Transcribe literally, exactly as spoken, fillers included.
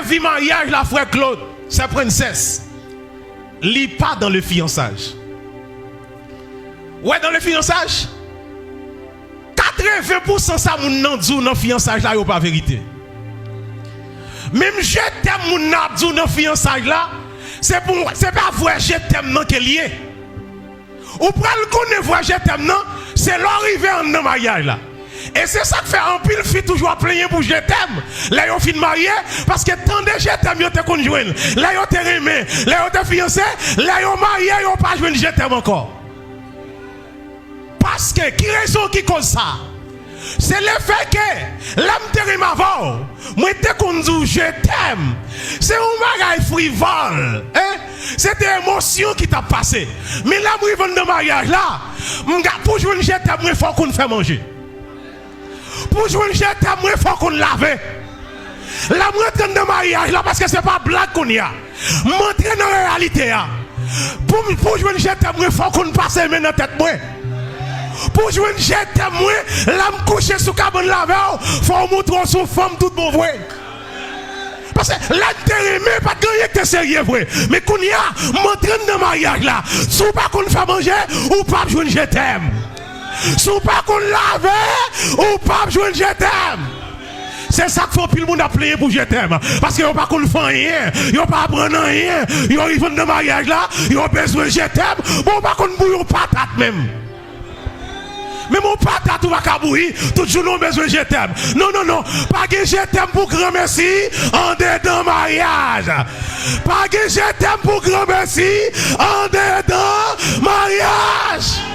vi maryaj la, frè Claude, sè Princess, li pa dans le fiançage. Ou wè, dans le fiançage, katreven pousan sa moun nan di w nan fiyansaj la, yo pa verite. Menm je t'aime moun nan ap di w nan fiyansaj la, se pou, se pa vrè je t'aime nan ke l ye. Ou pral konnen vrè je t'aime nan, se lè w rive anndan maryaj la. E se sa k fè anpil fi toujou ap plenyen pou je t'aime lè yo fin marye, paske tande je t'aime yo te konn jwenn lè yo te renmen, lè yo te fiyanse, lè yo marye, yo pa jwenn je t'aime ankò. Paske, ki rezon ki koz sa? Se lefètke, lè m te renmen avè w, mwen te konn di w je t'aime. Se yon bagay frivòl, en? Se te emosyon ki t ap pase. Men lè m rive anndan maryaj la, m ga-, pou jwenn je t'aime mwen, fò w konn fè manje. Pou jwenn je t'aime mwen, fò w konn lave. Lè m rantre anndan maryaj la, paske se pa blag kounye a. M antre nan reyalite a. Pou m, pou jwenn je t'aime mwen, fò w konn pase men nan tèt mwen. Pou jwenn je t'aime mwen, lè m kouche sou kabann la avè w, fò w montre w se yon fanm tout bon vre. Paske lè n te renmen, pa t gen anyen ki te serye vre. Men kounye a, m antre anndan maryaj la. Si w pa konn fè manje, ou p ap jwenn je t'aime. Si w pa konn lave, ou p ap jwenn je t'aime. Se sa k fè anpil moun ap plenyen pou je t'aime. Paske yo pa konn fè anyen, yo pa aprann anyen. Yo rive anndan maryaj la, yo bezwen je t'aime. Bon, ou pa konn bouyi yon patat menm. Menm yon patat ou pa ka bouyi, tout jounen w bezwen je t'aime. Non, non, non. Pa gen je t'aime pou granmesi andedan maryaj. Pa gen je t'aime pou granmesi andedan maryaj.